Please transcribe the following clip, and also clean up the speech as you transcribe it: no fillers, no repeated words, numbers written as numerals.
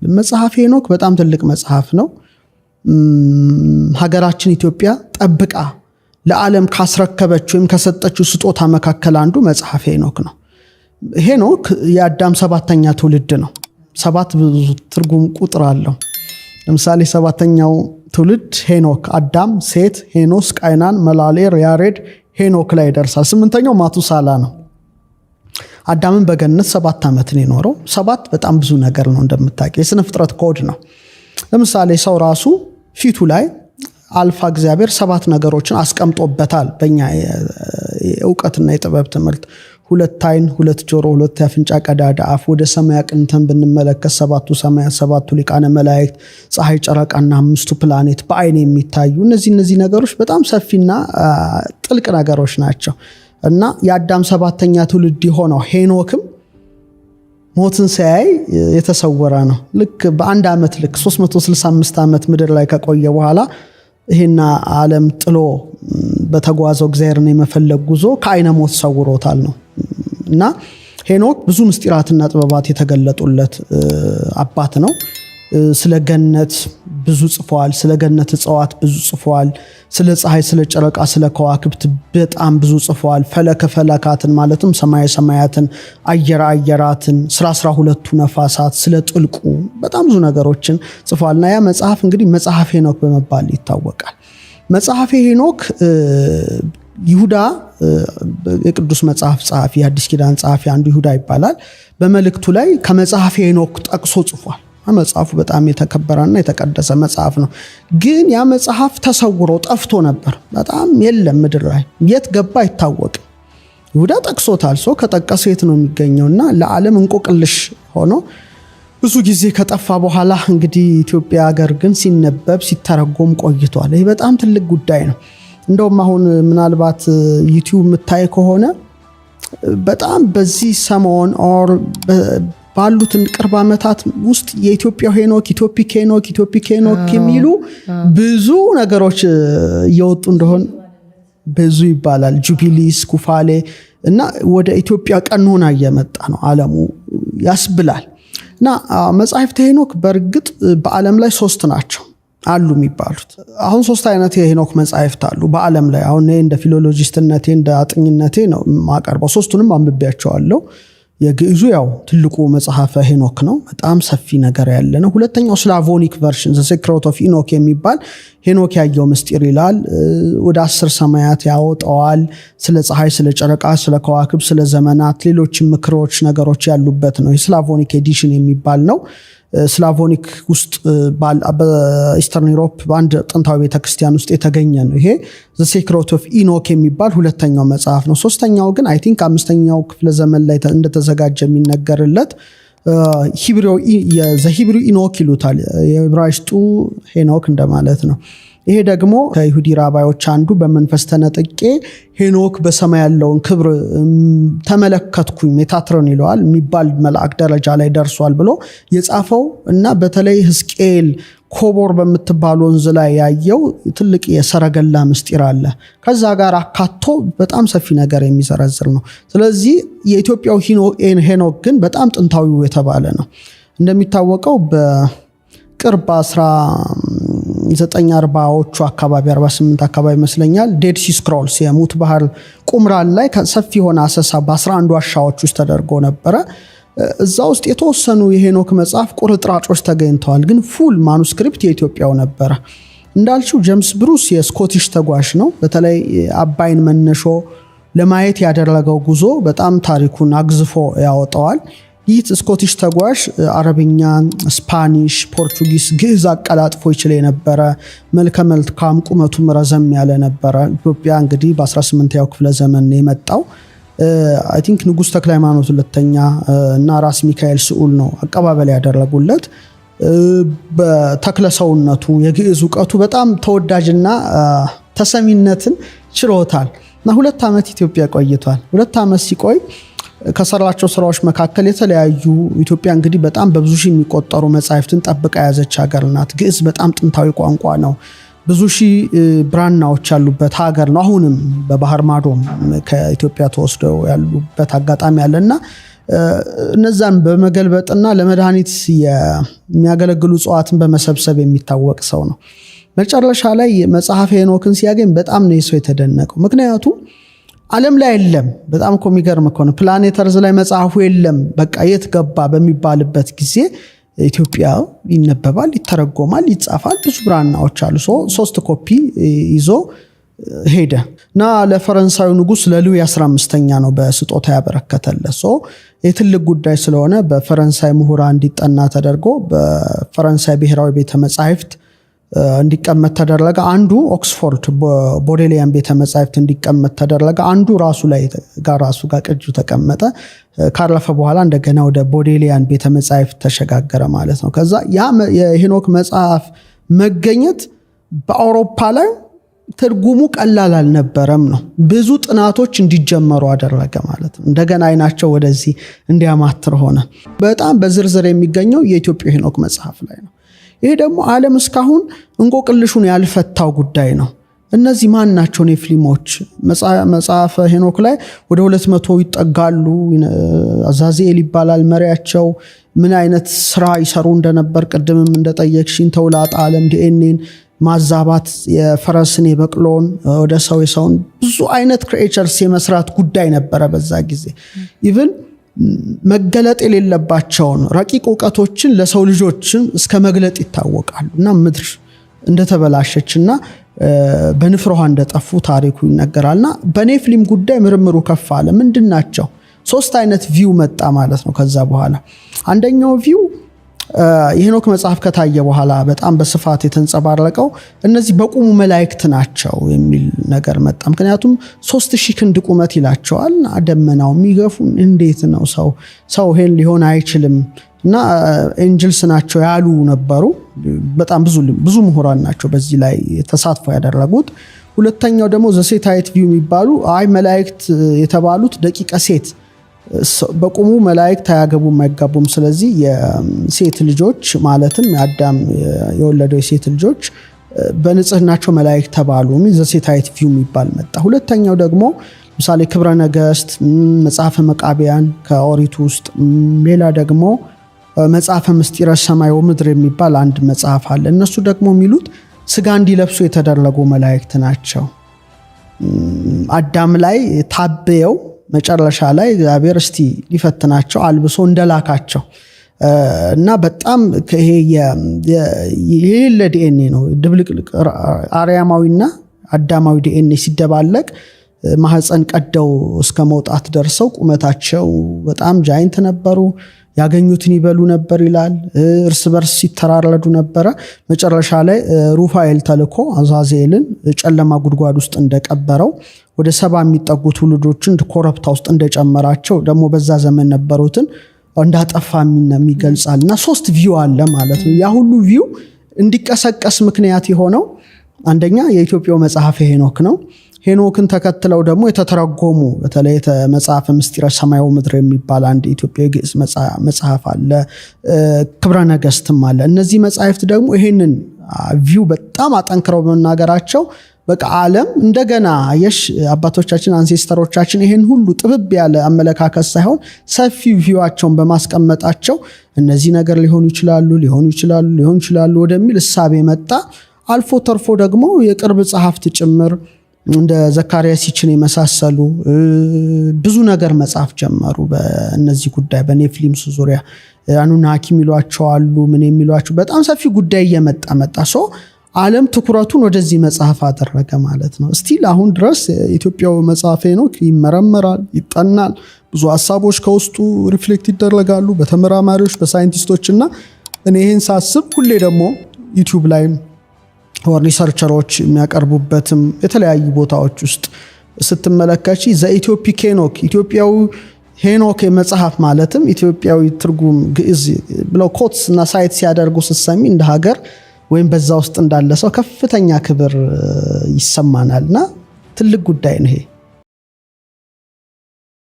መጽሐፈ ሄኖክ በጣም ትልቅ መጽሐፍ ነው። ሀገራችን ኢትዮጵያ ጠብቃ ለዓለም ካስረከበች ወይም ከሰጠችው ስጦታ መካከል አንዱ መጽሐፈ ሄኖክ ነው። ሄኖክ የአዳም ሰባተኛ ትውልድ ነው። ሰባት ብዙ ትርጉም ቁጥር አለው። ለምሳሌ ሰባተኛው ትውልድ ሄኖክ፣ አዳም፣ ሴት፣ ሄኖስ፣ ቃይናን፣ መላሌር፣ ያሬድ፣ ሄኖክ ላይ ይደርሳል። ስምንተኛው ማቱሳላ ነው። አዳምን በገነት 7 ዓመት ነው የኖረው። 7 በጣም ብዙ ነገር ነው እንደምታውቂው፣ የስነ ፍጥረት ኮድ ነው። ለምሳሌ ሰው ራሱ ፊቱ ላይ አልፋ እግዚአብሔር 7 ነገሮችን አስቀምጦበታል። በእኛ እውቀትና የጥበብ ትምህርት 2 አይን፣ 2 ጆሮ፣ 2 የአፍንጫ ቀዳዳ፣ አፍ። ወደ ሰማይ አቅንተን ብንመለከት 7ቱ ሰማያት፣ 7ቱ ሊቃነ መላእክት፣ ፀሐይ፣ ጨረቃና 5ቱ ፕላኔት በአይን የሚታዩ እነዚህ ነገሮች በጣም ሰፊና ጥልቅ ነገሮች ናቸው። እና የአዳም 7ኛ ትውልድ የሆነው ሄኖክም ሞትን ሲያይ የተሰወረ ነው። ልክ በአንድ ዓመት ልክ 365 ዓመት ምድር ላይ ከቆየ በኋላ ይሄና ዓለም ጥሎ በተጓዘው እግዚአብሔርን የመፈለግ ጉዞ ከአይነ ሞት ሰውሮታል ነው። እና ሄኖክ ብዙ ምስጢራትና ጥበባት የተገለጡለት አባት ነው። ስለ ገነት ብዙ ጽፏል። ስለ ገነት እጽዋት ብዙ ጽፏል። ስለ ፀሐይ፣ ስለ ጨረቃ፣ ስለ ከዋክብት በጣም ብዙ ጽፏል። ፈለከ ፈለካትን ማለትም ሰማይ ሰማያትን፣ አየር አየራትን፣ ስለ 12ቱ ነፋሳት፣ ስለ ጥልቁ በጣም ብዙ ነገሮችን ጽፏልና ያ መጽሐፍ እንግዲህ መጽሐፈ ሄኖክ በመባል ይታወቃል። መጽሐፈ ሄኖክ ይሁዳ የቅዱስ መጽሐፍ ጸሐፊ፣ የአዲስ ኪዳን ጸሐፊ አንዱ ይሁዳ ይባላል። በመልእክቱ ላይ ከመጽሐፈ ሄኖክ ጠቅሶ ጽፏል። መጽሐፉ በጣም የተከበረና የተቀደሰ መጽሐፍ ነው። ግን ያ መጽሐፍ ተሰውሮ ጠፍቶ ነበር። በጣም የለም ምድር ላይ፣ የት ገባ አይታወቅም። ይሁዳ ጠቅሶታል። ሰው ከጠቀሰ የት ነው የሚገኘውና ለዓለም እንቆቅልሽ ሆኖ ብዙ ጊዜ ከጠፋ በኋላ እንግዲህ ኢትዮጵያ ሀገር ግን ሲነበብ ሲተረጎም ቆይቷል። ይሄ በጣም ትልቅ ጉዳይ ነው። እንደውም አሁን ምናልባት ዩቲዩብ የምታይ ከሆነ በጣም በዚህ ሰሞን or ባሉት ቅርብ ዓመታት ውስጥ የኢትዮጵያ ሄኖክ፣ Ethiopic ሄኖክ፣ Ethiopic ሄኖክ የሚሉ ብዙ ነገሮች እየወጡ እንደሆን ብዙ ይባላል። Jubilees፣ ኩፋሌ እና ወደ ኢትዮጵያ ቀኖና እየመጣ ነው ዓለሙ ያስብላል። እና መጻሕፍተ ሄኖክ በእርግጥ በዓለም ላይ 3 ናቸው አሉ የሚባሉት። አሁን 3 አይነት የሄኖክ መጻሕፍት አሉ በዓለም ላይ። አሁን እኔ እንደ philologist ነቴ እንደ አጥኝነቴ ነው የማቀርበው። 3ቱንም አንብቤያቸዋለሁ። የግዕዙ ያው ትልቁ መጽሐፈ ሄኖክ ነው፣ በጣም ሰፊ ነገር ያለ ነው። ሁለተኛው Slavonic version The Secret of Enoch የሚባል ሄኖክ ያየው ምስጢር ይላል። ወደ 10 ሰማያት ያወጣዋል። ስለ ፀሐይ፣ ስለ ጨረቃ፣ ስለ ከዋክብት፣ ስለ ዘመናት፣ ሌሎችም ምክሮች ነገሮች ያሉበት ነው። የ Slavonic edition የሚባል ነው። Slavonic ውስጥ በ Eastern Europe በአንድ ጥንታዊ ቤተክርስቲያን ውስጥ የተገኘ ነው። ይሄ The Secret of Enoch የሚባል ሁለተኛው መጽሐፍ ነው። ሶስተኛው ግን I think 5ኛው ክፍለ ዘመን ላይ እንደተዘጋጀ የሚነገርለት The Hebrew Enoch ይሉታል። የዕብራይስጡ ሄኖክ እንደማለት ነው። ይሄ ደግሞ ከይሁዲ ራባዮች አንዱ በመንፈስ ተነጥቄ ሄኖክ በሰማይ ያለውን ክብር ተመለከትኩኝ ሜታትሮን ይለዋል የሚባል መልአክ ደረጃ ላይ ደርሷል ብሎ የጻፈው እና በተለይ ሕዝቅኤል ኮቦር በምትባል ወንዝ ላይ ያየው ትልቅ የሰረገላ ምስጢር አለ። ከዛ ጋር አካቶ በጣም ሰፊ ነገር የሚዘረዝር ነው። ስለዚህ የኢትዮጵያው ሄኖክ ግን በጣም ጥንታዊው የተባለ ነው። እንደሚታወቀው በቅርብ 1940ዎቹ አካባቢ 48 አካባቢ ይመስለኛል Dead Sea Scrolls የሙት ባህር ቁምራን ላይ ሰፊ የሆነ አሰሳ በ11 ዋሻዎች ውስጥ ተደርጎ ነበረ። እዛ ውስጥ የተወሰኑ የሄኖክ መጽሐፍ ቁርጥራጮች ተገኝተዋል። ግን full manuscript የኢትዮጵያው ነበረ። እንዳልሽው ጀምስ ብሩስ የ Scottish ተጓዥ ነው። በተለይ አባይን መነሾ ለማየት ያደረገው ጉዞ በጣም ታሪኩን አግዝፎ ያወጣዋል። ይህ Scottish ተጓዥ አረብኛ፣ Spanish፣ Portuguese፣ ግዕዝ አቀላጥፎ ይችል የነበረ መልከ መልካም ቁመቱም ረዘም ያለ ነበረ። ኢትዮጵያ እንግዲህ በ18ኛው ክፍለ ዘመን ነው የመጣው። I think ንጉሥ ተክለ ሃይማኖት ሁለተኛ እና ራስ ሚካኤል ስዑል ነው አቀባበል ያደረጉለት። በተክለ ሰውነቱ የግዕዝ እውቀቱ በጣም ተወዳጅና ተሰሚነትን ችሮታል። እና 2 ዓመት ኢትዮጵያ ቆይቷል። 2 ዓመት ሲቆይ ከሰራቸው ስራዎች መካከል የተለያዩ ኢትዮጵያ እንግዲህ በጣም በብዙ ሺህ የሚቆጠሩ መጻሕፍትን ጠብቃ የያዘች ሀገር ናት። ግዕዝ በጣም ጥንታዊ ቋንቋ ነው። ብዙ ሺህ ብራናዎች ያሉበት ሀገር ነው። አሁንም በባህር ማዶም ከኢትዮጵያ ተወስደው ያሉበት አጋጣሚ አለና እነዛን በመገልበጥና ለመድኃኒት የሚያገለግሉ እጽዋትን በመሰብሰብ የሚታወቅ ሰው ነው። መጨረሻ ላይ መጽሐፈ ሄኖክን ሲያገኝ በጣም ነው ሰው የተደነቀው። ምክንያቱም ዓለም ላይ የለም። በጣም እኮ የሚገርም እኮ ነው። Planet earth ላይ መጽሐፉ የለም፣ በቃ የት ገባ በሚባልበት ጊዜ ኢትዮጵያ ይነበባል፣ ይተረጎማል፣ ይጻፋል። ብዙ ብራናዎች አሉ። 3 ኮፒ ይዞ ሄደ እና ለፈረንሳዩ ንጉስ ለሉዊ 15ኛ ነው በስጦታ ያበረከተለት። የትልቅ ጉዳይ ስለሆነ በፈረንሳይ ምሁራን እንዲጠና ተደርጎ በፈረንሳይ ብሔራዊ ቤተ መጻሕፍት እንዲቀመጥ ተደረገ። አንዱ ኦክስፎርድ ቦዴሊያን ቤተ መጻሕፍት እንዲቀመጥ ተደረገ። አንዱ ራሱ ላይ ጋር ራሱ ጋር ቅጁ ተቀመጠ። ካረፈ በኋላ እንደገና ወደ ቦዴሊያን ቤተ መጻሕፍት ተሸጋገረ ማለት ነው። ከዛ ያ የሄኖክ መጽሐፍ መገኘት በአውሮፓ ላይ ትርጉሙ ቀላል አልነበረም ነው። ብዙ ጥናቶች እንዲጀመሩ አደረገ ማለት ነው። እንደገና አይናቸው ወደዚህ እንዲያማትር ሆነ። በጣም በዝርዝር የሚገኘው የኢትዮጵያ ሄኖክ መጽሐፍ ላይ ነው። ይሄ ደግሞ ዓለም እስካሁን እንቆቅልሹን ያልፈታው ጉዳይ ነው። እነዚህ ማን ናቸው ኔፍሊሞች? መጽሐፈ ሄኖክ ላይ ወደ 200 ይጠጋሉ። አዛዚኤል ይባላል መሪያቸው። ምን አይነት ስራ ይሰሩ እንደነበር ቅድምም እንደጠየቅሽኝ ተውላጠ ዓለም ዲኤንኤን ማዛባት፣ የፈረስን የበቅሎን ወደ ሰው የሰውን ብዙ አይነት creatures የመስራት ጉዳይ ነበረ በዛ ጊዜ። Even መገለጥ የሌለባቸውን ረቂቅ እውቀቶችን ለሰው ልጆችን እስከ መግለጥ ይታወቃሉ። እና ምድር እንደተበላሸችና በንፍር ውሃ እንደጠፉ ታሪኩ ይነገራልና በኔፍሊም ጉዳይ ምርምሩ ከፍ አለ። ምንድን ናቸው? 3 አይነት view መጣ ማለት ነው። ከዛ በኋላ አንደኛው view የሄኖክ መጽሐፍ ከታየ በኋላ በጣም በስፋት የተንጸባረቀው እነዚህ በቁሙ መላእክት ናቸው የሚል ነገር መጣ። ምክንያቱም 3000 ክንድ ቁመት ይላቸዋል። ደመናው የሚገፉ እንዴት ነው ሰው ይሄን ሊሆን አይችልም እና angels ናቸው ያሉ ነበሩ። በጣም ብዙ ምሁራን ናቸው በዚህ ላይ ተሳትፎ ያደረጉት። ሁለተኛው ደግሞ the Sethite view የሚባሉ አይ መላእክት የተባሉት ደቂቀ ሴት በቁሙ መላእክት አያገቡም አይጋቡም። ስለዚህ የሴት ልጆች ማለትም የአዳም የወለደው የሴት ልጆች በንጽህናቸው መላእክት ተባሉ። The Sethite view የሚባል መጣ። ሁለተኛው ደግሞ ለምሳሌ ክብረ ነገስት፣ መጽሐፈ መቃቢያን ከኦሪቱ ውስጥ፣ ሌላ ደግሞ መጽሐፈ ምስጢረ ሰማይ ወምድር የሚባል አንድ መጽሐፍ አለ። እነሱ ደግሞ የሚሉት ስጋ እንዲለብሱ የተደረጉ መላእክት ናቸው። አዳም ላይ ታበየው መጨረሻ ላይ እግዚአብሔር እስቲ ሊፈትናቸው አልብሶ እንደላካቸው እና በጣም ይሄ የሌለ ዲኤንኤ ነው። ድብልቅልቅ አርያማዊና አዳማዊ ዲኤንኤ ሲደባለቅ ማህፀን ቀደው እስከ መውጣት ደርሰው ቁመታቸው በጣም giant ነበሩ። ያገኙትን ይበሉ ነበር ይላል። እርስ በርስ ሲተራረዱ ነበረ። መጨረሻ ላይ ሩፋኤል ተልኮ አዛዜልን ጨለማ ጉድጓድ ውስጥ እንደቀበረው ወደ 70 የሚጠጉ ትውልዶችን ኮረብታ ውስጥ እንደጨመራቸው ደግሞ በዛ ዘመን ነበሩትን እንዳጠፋ ይገልጻል። እና 3 view አለ ማለት ነው። ያ ሁሉ view እንዲቀሰቀስ ምክንያት የሆነው አንደኛ የኢትዮጵያው መጽሐፈ ሄኖክ ነው። ሄኖክን ተከትለው ደግሞ የተተረጎሙ በተለይ መጽሐፈ ምስጢረ ሰማይ ወምድር የሚባል አንድ ኢትዮጵያዊ ግዕዝ መጽሐፍ አለ። ክብረ ነገስትም አለ። እነዚህ መጽሐፍት ደግሞ ይሄንን view በጣም አጠንክረው በመናገራቸው በቃ ዓለም እንደገና የሽ አባቶቻችን ancestor ኦቻችን ይሄን ሁሉ ጥብብ ያለ አመለካከት ሳይሆን ሰፊ view ኣቸውን በማስቀመጣቸው እነዚህ ነገር ሊሆኑ ይችላሉ ሊሆኑ ይችላሉ ሊሆኑ ይችላሉ ወደሚል እሳቤ መጣ። አልፎ ተርፎ ደግሞ የቅርብ ጸሐፍት ጭምር እንደ ዘካርያስ ሲችን የመሳሰሉ ብዙ ነገር መጻፍ ጀመሩ። በእነዚህ ጉዳይ በኔፍሊምስ ዙሪያ አኑናኪ የሚሏቸው አሉ፣ ምን የሚሏቸው በጣም ሰፊ ጉዳይ እየመጣ መጣ። So ዓለም ትኩረቱን ወደዚህ መጽሐፍ አደረገ ማለት ነው። Still አሁን ድረስ ኢትዮጵያው መጽሐፈ ሄኖክ ይመረመራል፣ ይጠናል። ብዙ ሐሳቦች ከውስጡ reflect ይደረጋሉ በተመራማሪዎች በሳይንቲስቶች። እና እኔ ይሄን ሳስብ ሁሌ ደግሞ ዩቲዩብ ላይ researcher ኦች የሚያቀርቡበትም የተለያዩ ቦታዎች ውስጥ ስትመለከቺ the Ethiopic ሄኖክ ኢትዮጵያዊ ሄኖክ መጽሐፍ ማለትም ኢትዮጵያዊ ትርጉም ግዕዝ ብለው quotes እና cite ሲያደርጉ ስትሰሚ እንደ ሀገር ወይም በዛ ውስጥ እንዳለ ሰው ከፍተኛ ክብር ይሰማናልና ትልቅ ጉዳይ ነው ይሄ።